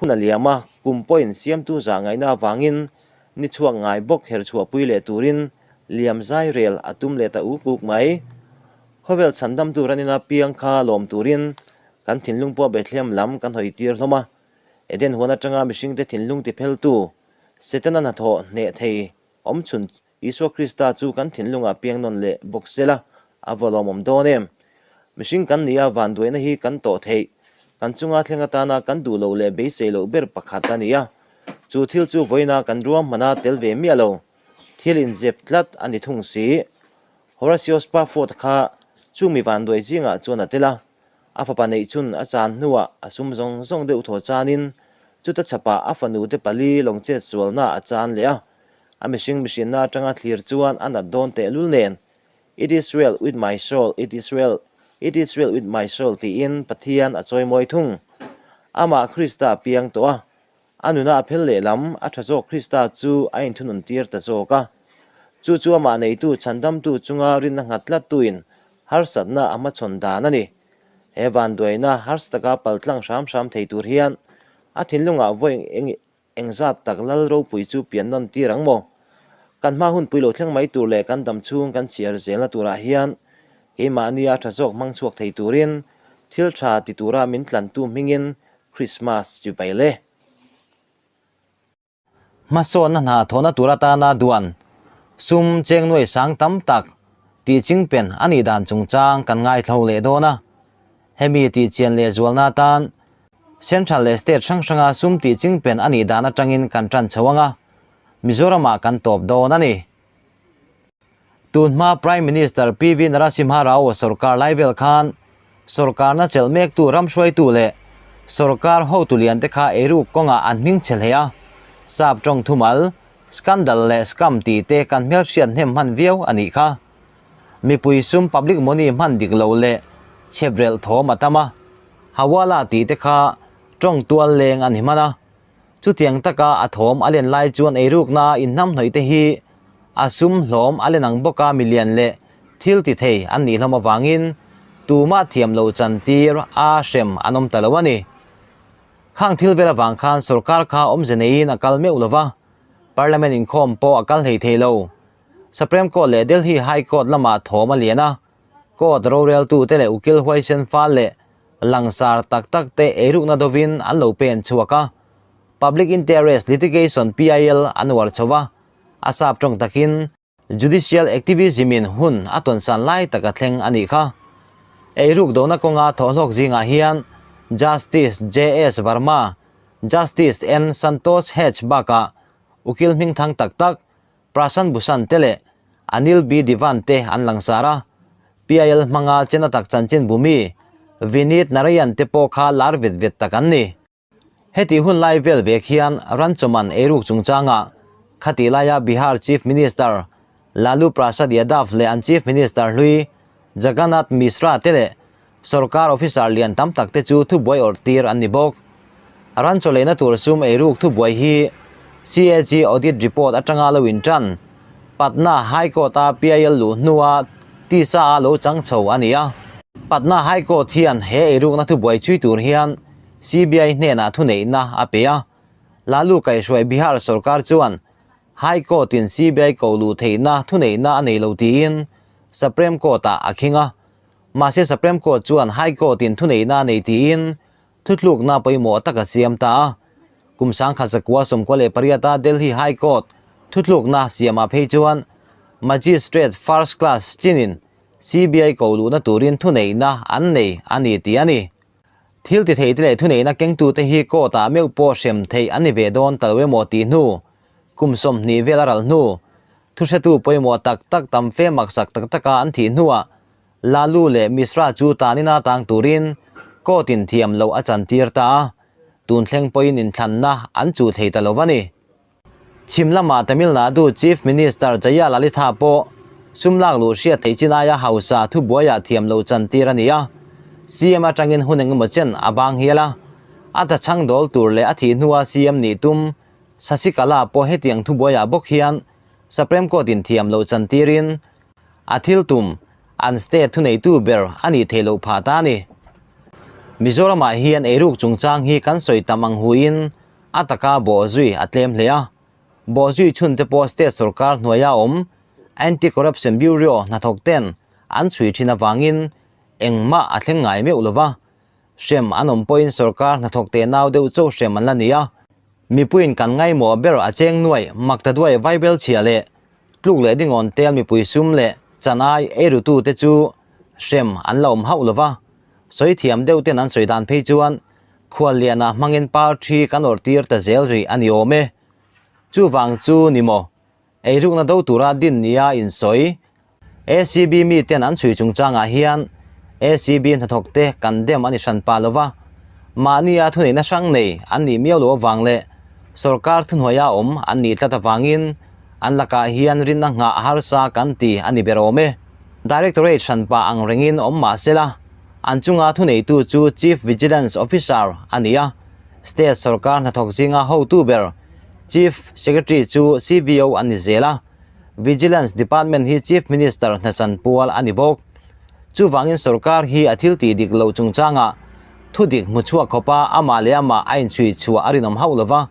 Hun a liam a, kum pawhin siamtu zah ngaihna avangin ni chhuak ngai bawk herchhuahpui leh turin liam zai rel a tum leh ta uk uk mai. Khawvel chhandamtu ranina piang kha lawm turin kan thinlung pawh Bethlehem lam kan hawi tir hlawm a. Eden huan atanga mihringte thinlung tipheltu Setana hnathawh hneh thei awmchhun Isua Krista chu kan thinlungah piang nawn leh bawk sela a va lawmawm dawn em? Mihring kan nia vanduaina hi kan tawh theih, kan chunga thleng atana kan duh loh leh beisei loh ber pakhat a ni a. Chu thil chu vawiina kan ruahmana tel ve miah lo, thil inzep tlat a ni thung si. Horatio Spafford kha chu mi vanduai zingah chuan a tel a, a fapa neih chun a chan hnuah a sum zawng zawng deuh thaw chanin chuta chhapah a fanute pali lawng chet sualna a chan leh a, a mihring mihrinna atanga thlir chuan a nat dawn tehlul nen, It is well with my soul, it is well, it is well with my soul tiin Pathian a chawimawi thung. Amah Krista a piang tawh a, A nuna a phel lehlam a tha zawk Krista chu a inthunun tir ta zawk a. Chu chu amah neitu chhandamtu chunga rinna nghat tlattuin harsatna a hmachhawn dan a ni. He vanduaina harsa taka paltlang hram hram thei tur hian a thinlungah vawi eng engzat tak lal ropui chu pian nawn tir ang maw? Kan hma hunpui lo thleng mai tur leh kan dam chhung kan chhiar zelna turah hian keimahnia tha zawk hmang chhuak thei turin thil tha ti tura min tlantu hmingin Christmas chu pai le. Hmasawnna hna thawhna tur atana duan sum cheng nuai sang tam tak tih chingpen a nih dan chungchang kan ngaithlo leh dawn a. Hemi tih chian leh zualna atan Central leh State hrang hranga sum tih chingpen a nih dan atangin kan tan chho ang a, Mizoramah kan tawp dawn a ni. Tunhma Prime Minister PV Narasimha Rao sorkar lai vel khan sorkarna chelh mektu ram hruaitu leh sorkar hotu lian te kha eiruk kawngah an hming chhe hle a, sap tawng thumal, scandal leh scam tih te kan hmelhriat hnem hman viau a nih kha. Mipui sum public money hman dik lo leh chheprelh thawm a tam a, hawala tih te kha tawng tual leng a ni hman a. Chutiang taka a thawm a len lai chuan eirukna inhnamhnawih te hi a sum hlawm a len ang bawka milian leh thil ti thei an nih hlawm avangin tumah thiam lo chantir a hrem an awm ta lo a ni. Khang thil vel avang khan sorkar kha awmze neiin a kal meuh lova, Parliament inkhawm pawh a kal hlei thei lo. Supreme Court leh Delhi High Court lamah thawm a lian a, Court roreltute leh ukil huaisen fal leh langsar tak tak te eirukna dovin an lo pen chhuak a, Public Interest Litigation, PIL, an uar chho a, a sap tawng takin Judicial Activism in hun a tawnsan lai tak a thleng a nih kha. Eiruk dona kawnga thawhhlawk zingah hian Justice JS Verma, Justice N Santosh H bakah ukil hmingthang tak tak Prashant Bhushan te leh Anil B Divan te an langsar a, PIL hmanga chena tak chanchin bumi Vineet Narayan te pawh kha lar vet vet tak an ni. Hetih hun lai vel vek hian Ranchoman eiruk chungchangah khatih laia Bihar Chief Minister Lalu Prasad Yadav leh an Chief Minister hlui Jagannath Mishra te leh Sorkar officer lian tam tak te chu thubuai awrh tir an ni bawk. Ran chaw leina tur sum eiruk thubuai hi CAG Audit Report atanga lo intan Patna High Court-a PIL luh hnua tisa a lo chang chho a ni a. Patna High Court hian he eirukna thubuai chhui tur hian CBI hnenah thuneihna a pe a. Lalu kaihhruai Bihar sorkar chuan High Court-in CBI ko luh theihna thuneihna a nei lo tiin Supreme Court-ah a khing a. Mahse Supreme Court chuan High Court-in thuneihna a nei tiin Thutlukna pawimawh tak a siam ta a. Kum 1998-a Delhi High Court thutlukna siamah phei chuan Magistrate First Class chinin CBI ko luhna turin thuneihna an nei a ni tih a ni. Thil ti theite leh thuneihna kengtute hi court-ah meuh pawh hrem theih an ni ve dawn ta lo emaw tih hnu kum 20 vel a ral hnu thuhretu pawimawh tak tak tam fe maksak tak taka an thih hnuah Lalu leh Mishra chu tanina tang turin court in thiam loh a chantir ta a, tun thleng pawhin inthlanna an chuh thei ta lo a ni. Chhim lamah Tamil Nadu Chief Minister Jayalalithaa pawh sum lak luh hriat theih chin aia hausa thubuaiah thiam loh chantir a ni a, CM atangin hun engemaw chen a bang hial a, a tachhang dawl tur leh a thih hnua CM nih tum Sasikala pawh hetiang thubuaiah bawk hian Supreme Court in thiam loh chantirin A thil tum, an state thuneitu ber a nih theih loh phah ta a ni. Mizoramah hian eiruk chungchang hi kan sawi tam ang huin a taka bawhzui a tlem hle a. Bawhzui chhunte pawh state sorkar hnuaia awm Anti-Corruption Bureau hnathawk ten an chhui thin avangin engmah a thleng ngai meuh lo va. Hrem an awm pawhin sorkar hnathawk te nau deuh chauh hrem an la ni a. Mipuiin kan ngaimawh ber a cheng nuai makta duai vaibel chhia leh Tluk leh dingawn tel mipui sum leh chanai eirutute chu hrem an la awm hauh lo va, sawi thiam deuh ten an sawi dan phei chuan khuallianah hmangin parthi kan awrh tir ta zel rih a ni awm e. Chuvang chu ni maw, eirukna do tura din nia insawi ACB miten an chhui chungchangah hian ACB hnathawkte kan dem a ni hran pah lo va, mahnia thuneihna hrang nei an nih miau loh avang leh sorkar thuhnuaia awm an nih tlat avangin an lakah hian rinna nghah harsa kan ti a ni ber awm e. Directorate hranpa ang rengin awm mah sela, an chunga thuneitu chu Chief Vigilance Officer a ni a, State sorkar hnathawk zinga hotu ber Chief Secretary chu CVO an ni zel a. Vigilance Department hi Chief Minister hnachan pual a ni bawk. Chuvangin sorkar hi a thil tih dik loh chungchangah thu dik hmu chhuak khawpa amah leh amah a inchhui chhuah a rinawm hauh lova,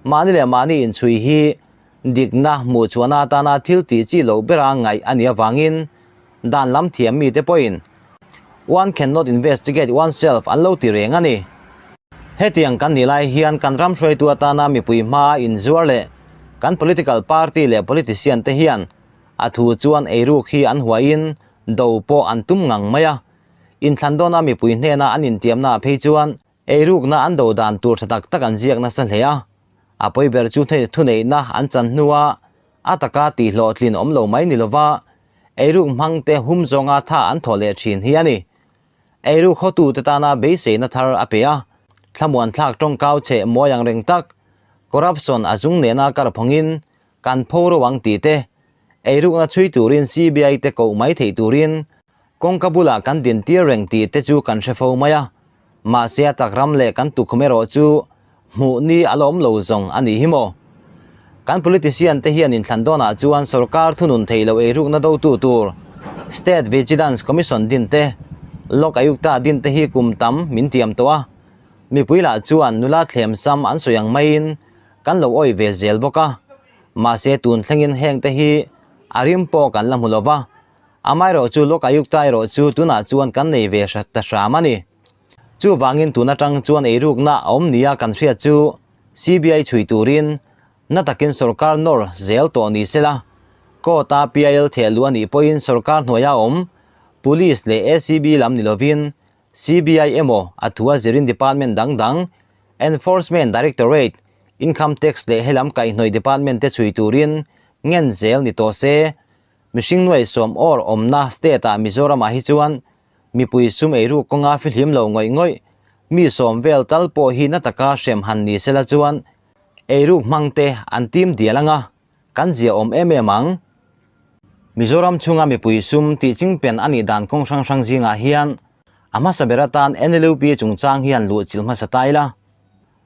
mahni leh mahni inchhui hi dikna hmuh chhuahna atana thil tih chi loh bera ngaih a nih avangin dan lam thiam mite pawhin One cannot investigate oneself an lo ti reng a ni. Hetiang kan nih lai hian kan ram hruaitu atana mipui hmaa inzuar leh kan political party leh politician te hian a thu chuan eiruk hi an huaiin do pawh an tum ngang mai a. Inthlan dawna mipui hnena an intiamnaah phei chuan eirukna an do dan tur tha tak tak an ziak nasa hle a. A pawi ber chu thuneihna an chan hnua a taka tihhlawhtlin awm lo mai ni lova eiruk hmangte hum zawnga tha an thawh leh thin hi a ni. Eiruk hawtute tana beiseina thar a pe a, thlamuan thlak tawngkau cheh mawi ang reng tak, corruption a zung nena kar phawngin kan pho ro ang tih te, eirukna chhui turin CBI te koh mai theih turin kawngka bulah kan din tir reng tih te chu kan hre fo mai a, mahse a tak ram leh kan tukhum erawh chu hmuh ni a la awm lo zawng a nih hi maw? Kan politician te hian inthlan dawnah chuan sorkar thunun theih loh eirukna dotu tur State Vigilance Commission din te, Lok Ayukta din te hi kum tam min tiam tawh a, mipui lah chuan nula thlem sam an sawi ang maiin kan lo awih ve zel bawk a, mahse tun thlengin heng te hi a rim pawh kan la hmu lo va, amaherawhchu Lok Ayukta erawh chu tunah chuan kan nei ve ta hram a ni. Chuvangin tun atang chuan eirukna a awm nia kan hriat chu CBI chhui turin na takin sorkar nawr zel tawh ni sela, court-a PIL theh luh a nih pawhin sorkar hnuaia awm Police leh ACB lam ni lovin CBI emaw a thu a zirin department dang dang Enforcement Directorate, Income Tax leh helam kaihhnawih department te chhui turin ngen zel ni tawh se. Mihring nuai sawm awr awmna state-ah Mizoramah hi chuan Mipui sum eiruk kawnga fihlim lo ngawih ngawih, mi sawm vel tal pawh hi na taka hrem han ni sela chuan eiruk hmangte an tim dial anga kan zia awm em em ang. Mizoram chhunga mipui sum tih chingpen a nih dan kawng hrang hrang zingah hian a hmasa ber atan NLUP chungchang hian luh chilh hmasa ta ila.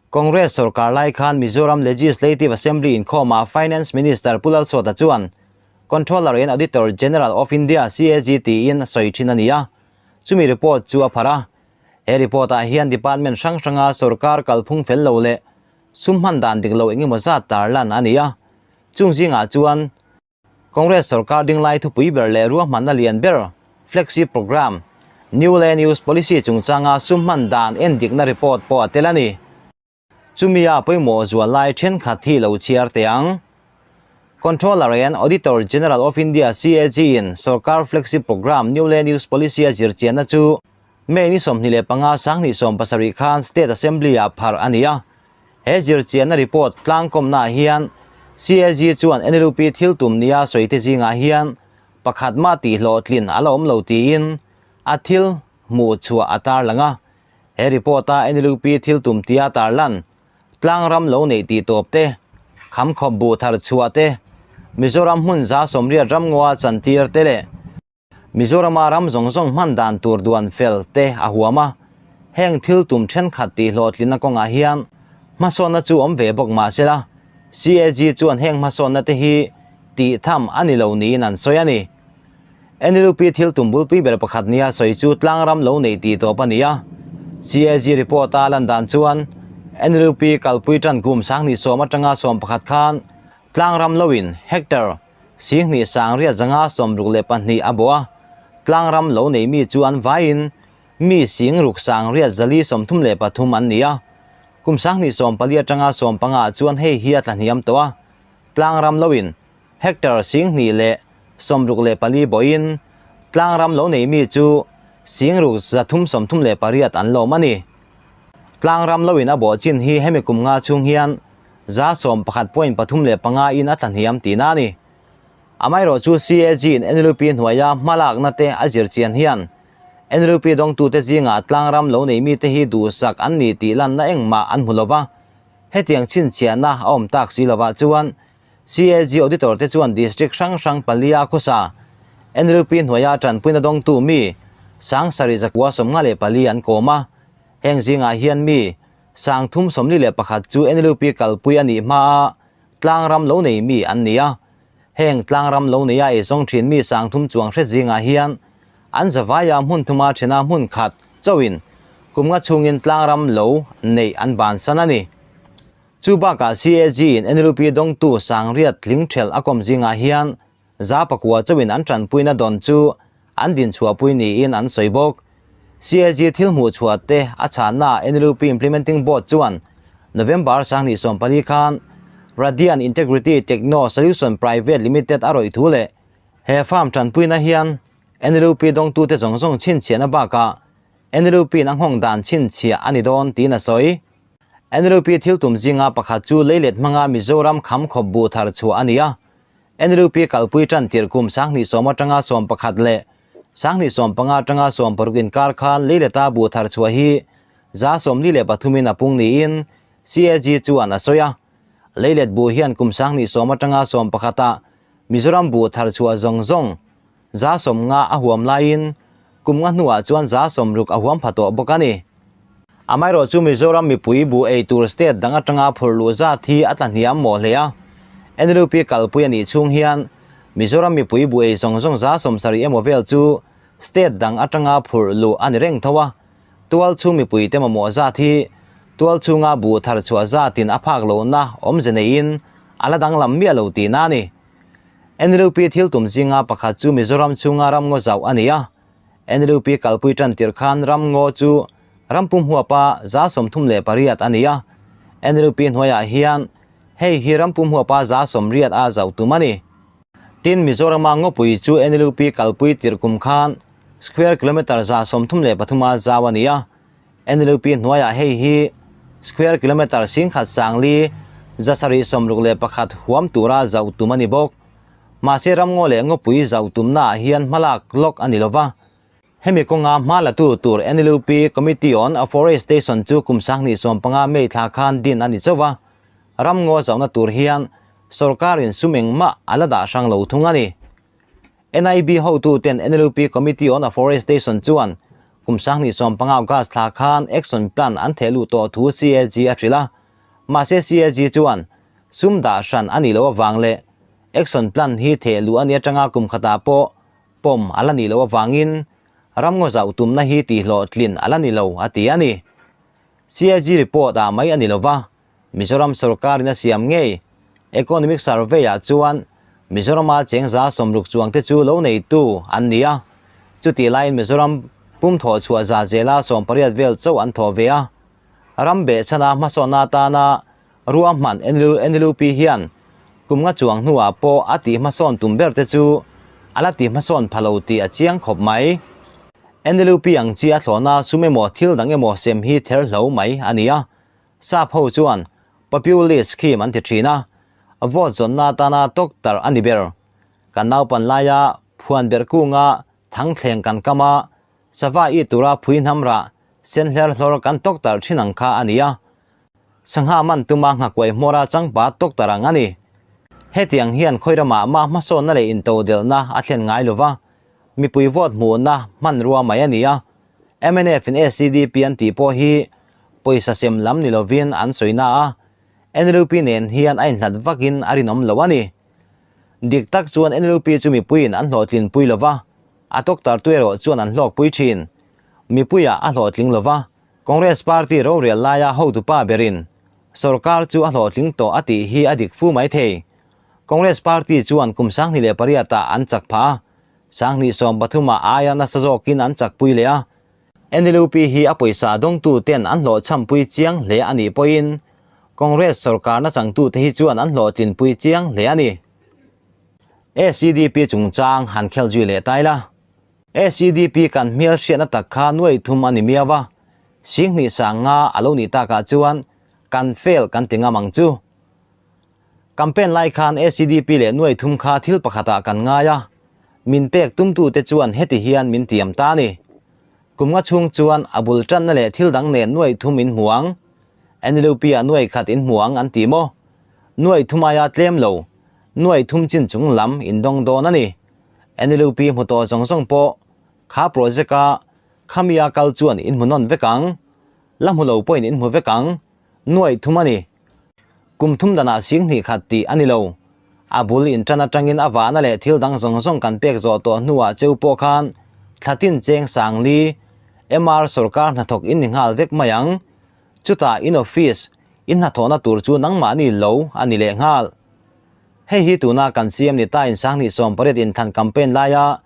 Congress sorkar lai khan Mizoram Legislative Assembly inkhawmah Finance Minister Pu Lalsawta chuan Controller and Auditor General of India, CAG, tiin a sawi thin a ni a, chumi report chu a pharh a. He report ah hian department hrang hranga sorkar kalphung fel lo leh sum hman dan dik lo engemaw zat tarlan a ni a, chung zingah chuan Congress sorkar dinglai thupui ber leh ruahmanna lian ber Flexi Programme, New Land Use Policy chungchanga sum hman dan endikna report pawh a tel a ni. Chumi a pawimawh zual lai thenkhat hi lo chhiar teh ang. Controller and Auditor General of India, CAG, in sorkar Flexi Programme, New Land Use Policy a zirchianna chu May ni 25 2017 khan State Assembly-ah pharh a ni a. He zirchianna report tlangkawmnaah hian CAG chuan NLUP thil tum nia sawite zingah hian pakhat mah tih hlawhtlin a la awm lo tiin a thil hmuh chhuah a tarlang a. He report-a NLUP thil tum tia tarlan tlangram lo neih tih tawp te, kham khawp buh thar chhuah te, Mizoram hmun 80% ramngawa chantir te leh Mizorama ram zawng zawng hman dan tur duan fel te a huam a, heng thil tum thenkhat tih hlawhtlinna kawngah hian hmasawnna chu awm ve bawk mah sela, CAG chuan heng hmasawnna te hi tih tham a ni lo niin an sawi a ni. NLUP thil tum bulpui ber pakhat nia sawi chu tlangram lo neih tih tawp a ni a, CAG report-a lan dan chuan NLUP kalpui tan kum 2010 atanga 11 khan tlangram loin hectare Singhnih sangriat zanga 62 a bawh a, tlangram lo nei mi chu an vaiin mi singruk sangriat 433 an ni a. Kum 2014 atanga 15 ah chuan hei hi a tlahniam tawh a, tlangram loin hectare 1064 bawhin tlangram lo nei mi chu singruk 338 an lawm a ni. Tlangram loin a bawh chin hi hemi kum nga chhung hian 11 point 3 5 in a tlahniam tihna a ni. Amaherawh chu CAG in NLUP hnuaia hmalakna te a zir chian hian NLUP dawngtute zingah tlangram lo nei mite hi duhsak an ni tih lanna engmah an hmu lova, hetiang chhinchhiahna a awm tak si lovah chuan CAG Auditor te chuan District hrang hrang palia khawsa NLUP hnuaia tanpuina dawngtu mi 7954 an kawm a, heng zingah hian mi 341 chu NLUP kalpui a nih hmaa tlangram lo nei mi an ni a. Heng tlangram lo neia ei zawng thin mi 3000 chuang hre zingah hian an zavaia hmun thuma thena hmun khat chauhin kum nga chhungin tlangram lo neih an bansan a ni. Chu bakah CAG in NLUP dawngtu sangriat tling thelh a kawm zingah hian 9% chauhin an tanpuina dawn chu an dinchhuahpui niin an sawi bawk. CAG thil hmuh chhuah te a chhanna NLUP Implementing Board chuan November 2014 khan Radiant Integrity Techno Solution Private Limited a rawih thu leh he farm tanpuina hian NLUP dawngtute zawng zawng chhinchhiahna bakah NLUP in a nghawng dan chhinchhiah a ni dawn tiin a sawi. NLUP thil tum zinga pakhat chu leilet hmanga Mizoram kham khawp buh thar chhuah a ni a. NLUP kalpui tan tirh kum 2010 atanga 11 leh 2015 atanga 16 inkar khan leileta buh thar chhuah hi 43% in a pung niin CAG chuan a sawi a. Leilet buh hian kum 2010 atanga 11 ah Mizoram buh thar chhuah zawng zawng 50% a huam laiin kum nga hnuah chuan 60% a huam pha tawh bawk a ni. Amaherawh chu Mizoram mipui buh ei tur state dang atanga phurh luh zat hi a tlahniam mawh hle a. NLUP kalpui a nih chhung hian Mizoram mipui buh ei zawng zawng 70% emaw vel chu state dang atanga phurh luh a ni reng tho a. Tual chhung mipuite mamawh zat hi tual chhunga buh thar chhuah zatin a phak lohna awmze neiin a la danglam miah lo tihna a ni. NLUP thil tum zinga pakhat chu Mizoram chhunga ramngaw zauh a ni a. NLUP kalpui tan tirh khan ramngaw chu rampum huapa 38% a ni a. NLUP hnuaiah hian hei hi rampum huapa 80% a zauh tum a ni. Tin, Mizorama ngawpui chu NLUP kalpui tirh kum khan square kilometre 33% a zau a ni a. NLUP hnuaiah hei hi square kilometre 1761 huam tura zauh tum a ni bawk. Mahse ramngaw leh ngawpui zauh tumnaah hian hmalak lawk a ni lova. Hemi kawnga hma latu tur NLUP Committee on Afforestation chu kum 2015 May thla khan din a ni chauh a. Ramngaw zauhna tur hian sorkarin sum engmah a la dah hrang lo thung a ni. NIB hotuten NLUP Committee on Afforestation chuan kum 2015 August thla khan action plan an theh luh tawh thu CAG a hrilh a. Mahse CAG chuan sum dah hran a nih loh avang leh action plan hi theh luh a nih atanga kum khatah pawh pawm a la nih loh avangin ramngaw zauh tumna hi tihhlawhtlin a la ni lo a ti a ni. CAG report ah mai a ni lova, Mizoram sorkarin a siam ngei Economic Survey ah chuan Mizorama chengza sawmruk chuang te chu lo neitu an ni a, chutih laiin Mizoram pum thawh chhuah za zela 80 vel chauh an thawh ve a. Ram behchhana hmasawnna atana ruahman NLUP hian kum nga chuang hnuah pawh a tih hmasawn tum ber te chu a la tih hmasawn pha lo tih a chiang khawp mai. NLUP ang chi a thlawhna sum emaw thil dang emaw sem hi ther hlo mai a ni a, Sap ho chuan populist scheme an ti thin a, vote zawnna atana tawktar a ni ber. Kan naupan laia phuan ber kunga thangthleng kan kam a, sava i tura phui hnam rah sen hler hlawr kan tawktar thin ang kha a ni a. Sangha man tuma nghakuai hmawra changpa tawktar ang a ni. Hetiang hian khawi ramah mah hmasawnna leh intodelhna a thlen ngai lova, mipui vote hmuhna hmanrua mai a ni a. Mnf in SCDP an tih pawh hi pawisa sem lam ni lovin an sawi na a, NLUP nen hian a inhlat vakin a rinawm lo a ni. Dik tak chuan NLUP chu mipuiin an hlawhtlinpui lo va, a tawktartu erawh chuan an hlawkpui thin. Mipuiah a hlawhtling lo va, Congress party rorel laia hotupa berin sorkar chu a hlawhtling tawh a tih hi a dik fu mai thei. Congress party chuan kum 2008 ah an chak phah a, 2013 ah aia nasa zawkin an chakpui leh a. NLUP hi a pawisa dawngtu ten an hlawhchhampui chiang hle a nih pawhin Congress sorkarna changtute hi chuan an hlawhtlinpui chiang hle a ni. SEDP chungchang han khel zui leh ta ila. SEDP kan hmel hriatna tak kha nuai thum a ni miau a, 2000 sanga a lo nih takah chuan kan fail kan ti ngam ang chu. Campaign lai khan SEDP leh nuai thum kha thil pakhatah kan ngai a, min pek tumtute chuan heti hian min tiam ta a ni. Kum nga chhung chuan a bul tanna leh thil dang nen nuai thum in hmu ang, NLUP ah nuai khat in hmu ang an ti maw? Nuai thum aia tlem lo, nuai thum chin chung lam in dawng dawn a ni. NLUP hmu tawh zawng zawng pawh kha project a khami a kal chuan in hmu nawn vek ang, la hmu lo pawhin in hmu vek ang, nuai thum a ni. Kum thum danah 2000 tih a ni lo. A bul in tan atangin a vahna leh thil dang zawng zawng kan pek zawh tawh hnuah cheu pawh khan thlatin cheng sangli MR sorkar hnathawk in ni nghal vek mai ang. Chutah in office in hnathawhna tur chu nangmahni lo a ni leh nghal. Hei hi tuna kan CM ni ta in 2018 inthlan campaign laia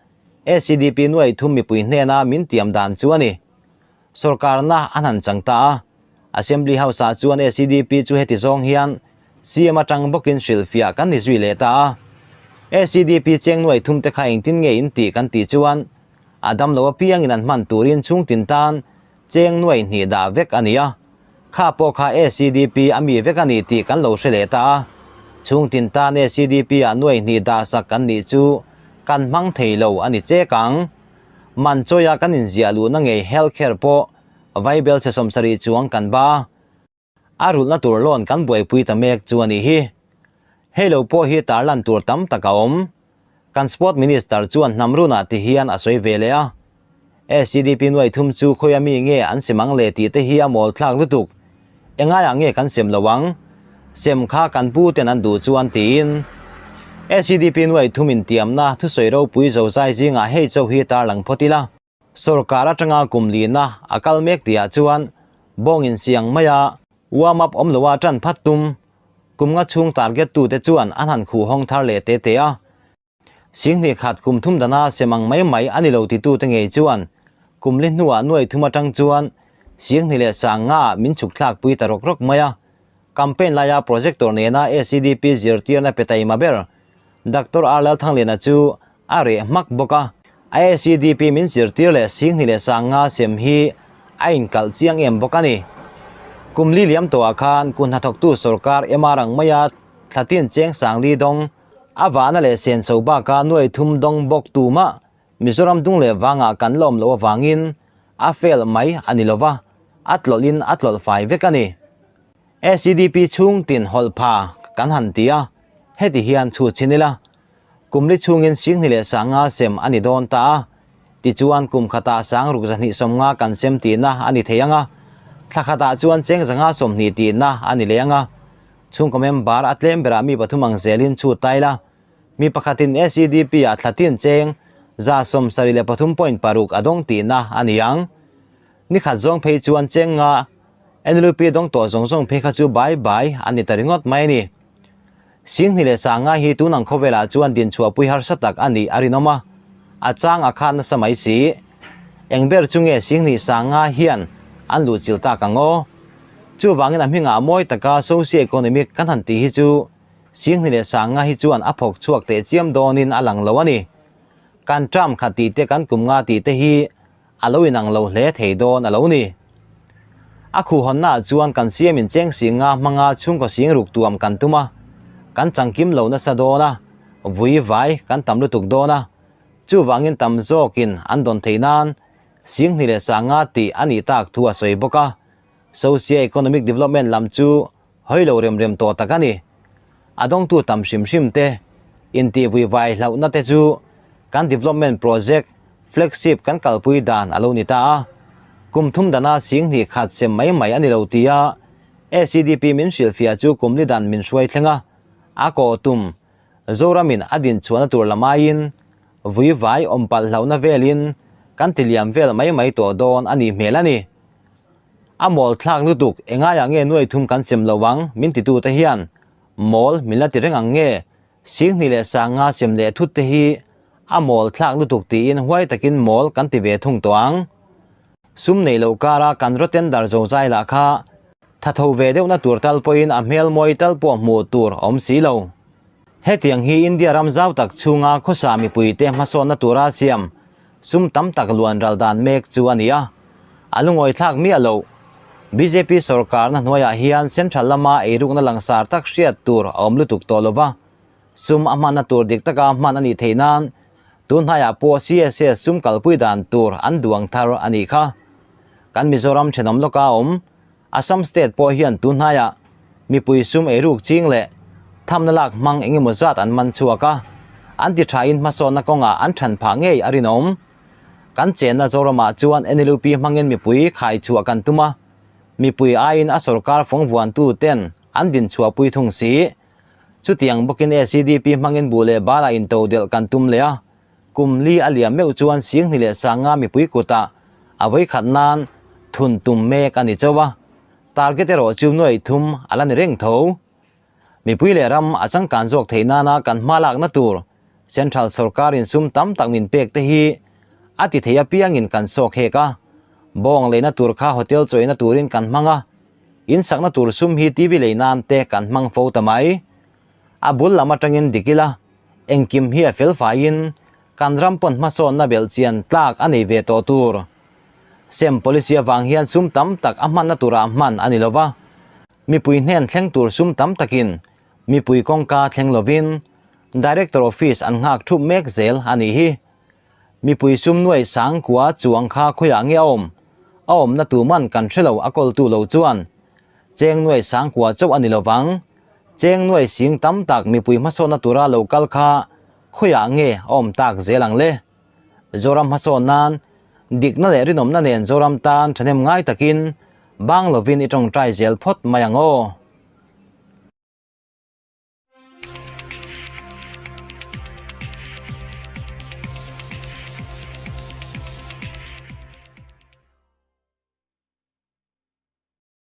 SEDP nuai thum mipui hnena min tiam dan chu a ni. Sorkarna an han chang ta a, Assembly House ah chuan SEDP chu heti zawng hian CM atang bawkin hrilhfiah kan ni zui leh ta a. SEDP cheng nuai thum te kha engtin nge in tih kan tih chuan a dam lo apiangin an hman turin chhungtin tan cheng nuai hnih dah vek a ni a. Kha pawh kha SEDP a mi vek a ni tih kan lo hre leh ta a. Chhungtin tan SEDP ah nuai hnih dah sak kan nih chu kan hmang thei lo a ni chek ang. Man chawia kan inziah luhna ngei health care pawh vaibel chhe 70 chuang kan ba a, a rulhna tur loan kan buaipui ta mek chu a nih hi. Hei lo pawh hi tarlan tur tam tak a awm. Kan Sport Minister chuan hnam runah ti hian a sawi ve leh a. SEDP nuai thum chu khawia mi nge an sem ang le tih te hi a mawl thlak lutuk. Engaiah nge kan sem lo ang? Sem kha kan pu ten an duh chuan tiin. SEDP nuai thum intiamna thusawi ropui zozai zingah hei chauh hi tarlang phawt ila. Sorkar atanga kum lina a kal mek tihah chuan bawng insiang maia warm up awm loa tan phat tum kum nga chhung target tute chuan an han khuh hawng thar leh te te a. 2000 kum thum dana sem ang mai mai a ni lo titute ngei chuan kum li hnuah nuai thum atang chuan 2000 leh sanga min chhuk thlak pui ta rawk rawk mai a. Campaign laia projector nena SEDP zirtirna pe taima ber Doctor R Lalthangliana chu a reh hmak bawk a. A SEDP min zirtir leh 2000 leh sanga sem hi a inkalh chiang em bawk a ni. Kum li liam tawhah khan kun hnathawktu sorkar MR ang maia thlatin cheng sangli dawng a vahna leh senso baka nuai thum dawng bawk tumah Mizoram dung leh vangah kan la awm loh avangin a fail mai a ni lova, a tlawlhin a tlawlh fai vek a ni. SEDP chhung tin hawlh pha kan han ti a, heti hian chhut chhin ila. Kum li chhungin 2000 leh sanga sem a ni dawn ta a, tichuan kum khatah 6250 kan sem tihna a ni thei ang a. Thla khatah chuan cheng 120 tihna a ni leh ang a. Chhungkaw member a tlem berah mi pathum ang zelin chhut ta ila. Mi pakhatin SEDP-ah thla tin cheng 73.6 a dawng tihna a ni ang. Ni khat zawng phei chuan cheng nga NLUP dawng tawh zawng zawng phei kha chu bai bai a ni ta ringawt mai a ni. Singhni leh Sanga hi tun ang khawvelah chuan dinchhuahpui harsa tak a nih a rinawm a, a chang a khat nasa mai si. Eng ber chu nge Singhni Sanga hian an luhchilh tak ang aw? Chuvangin a hmingah mawi taka socio-economic kan han tih hi chu Singhni leh Sanga hi chuan a phawk chhuak teh chiam dawnin a lang lo a ni. Kan term khat tih te kan kum nga tih te hi a lo inang lo hle thei dawn a lo ni. A khuhhawnnaah chuan kan siamin cheng singa hmanga chhungkaw sing ruk tuam kan tum a, kan changkim lo nasa dawn a, vui vai kan tam lutuk dawn a, chuvangin tam zawkin an dawn theih nan singhnih leh sanga tih a nih tak thu a sawi bawk a. Socio-economic development lam chu hawi lo rem rem tawh tak a ni. A dawngtu tam hrim hrim te, intihvui vai hlauhna te chu kan development project flagship kan kalpui dan a lo ni ta a. Kum thum dana singhnih khat sem mai mai a ni lo tia SEDP min hrilhfiah chu kum li dan min hruai thleng a, a kawh tum Zoramin a din chhuahna tur lam aiin vui vai awm palh hlauhna velin kan tiliam vel mai mai tawh dawn a nih hmel a ni. A mawl thlak lutuk, engaiah nge nuai thum kan sem lo ang min titute hian mawl min la ti reng ang nge? Singhnih leh sanga sem leh thut te hi a mawl thlak lutuk tiin huai takin mawl kan ti ve thung tawh ang. Sum neih loh kara kan raw tender zozai lah kha tha tho ve deuhna tur tal pawhin a hmel mawi tal pawh hmuh tur a awm si lo. Hetiang hi India ram zau tak chhunga khawsa mipuite hmasawnna tura siam sum tam tak luan ral dan mek chu a ni a, a lungawi thlak miah loh. Bjp sorkarna hnuaiah hian central lama eirukna langsar tak hriat tur a awm lutuk tawh lo va, sum a hmanna tur dik taka hman a nih theih nan tun hnaiah pawh CSS sum kalpui dan tur an duang thar a nih kha. Kan Mizoram thenawm lawka awm Assam state pawh hian tun hnaiah mipui sum eiruk ching leh thamna lak hmang eng emaw zat an man chhuak a, an ti thain hmasawnna kawngah an than phah ngei a rinawm. Kan chenna Zoramah chuan NLUP hmangin mipui khai chhuah kan tum a, mipui aiin a sorkar fawngvuantu ten an din chhuahpui thung si. Chutiang bawkin SEDP hmangin buh leh balah intodelh kan tum leh a, Kum li a liam meuh chuan Singhni leh Sanga mipui kutah a vawikhat nan thun tum mek a ni chauh a, target erawh chu nuaih thum a la ni reng tho. Mipui leh ram a changkan zawk theih nana kan hma lakna tur Central sorkarin sum tam tak min pek te hi a ti thei apiangin kan sawk hek a, bawng leina tur kha hotel chawina turin kan hmang a, in sakna tur sum hi TV lei nan te kan hmang fo ta mai. A bul lam atangin dik ila, engkim hi a fel faiin kan ram pawn hmasawnna belh chian tlak a nei ve tawh tur. Sem policy avang hian sum tam tak a hmanna turah hman a ni lo va, mipui hnen thleng tur sum tam takin mipui kawngka thleng lovin Director Office an nghak thup mek zel a nih hi. Mipui sum nuai sang kua chuang kha khawiah nge a awm? A awmna tu man kan hre lo a kawltu lo chuan cheng nuai sang kua chauh a ni lo vang. Cheng nuai sing tam tak mipui hmasawnna tura lo kal kha khawiah nge a awm tak zel ang le? Zoram hmasawn nan dikna leh rinawmna nen Zoram tan thahnem ngai takin bang lovin i tawngtai zel phawt mai ang aw.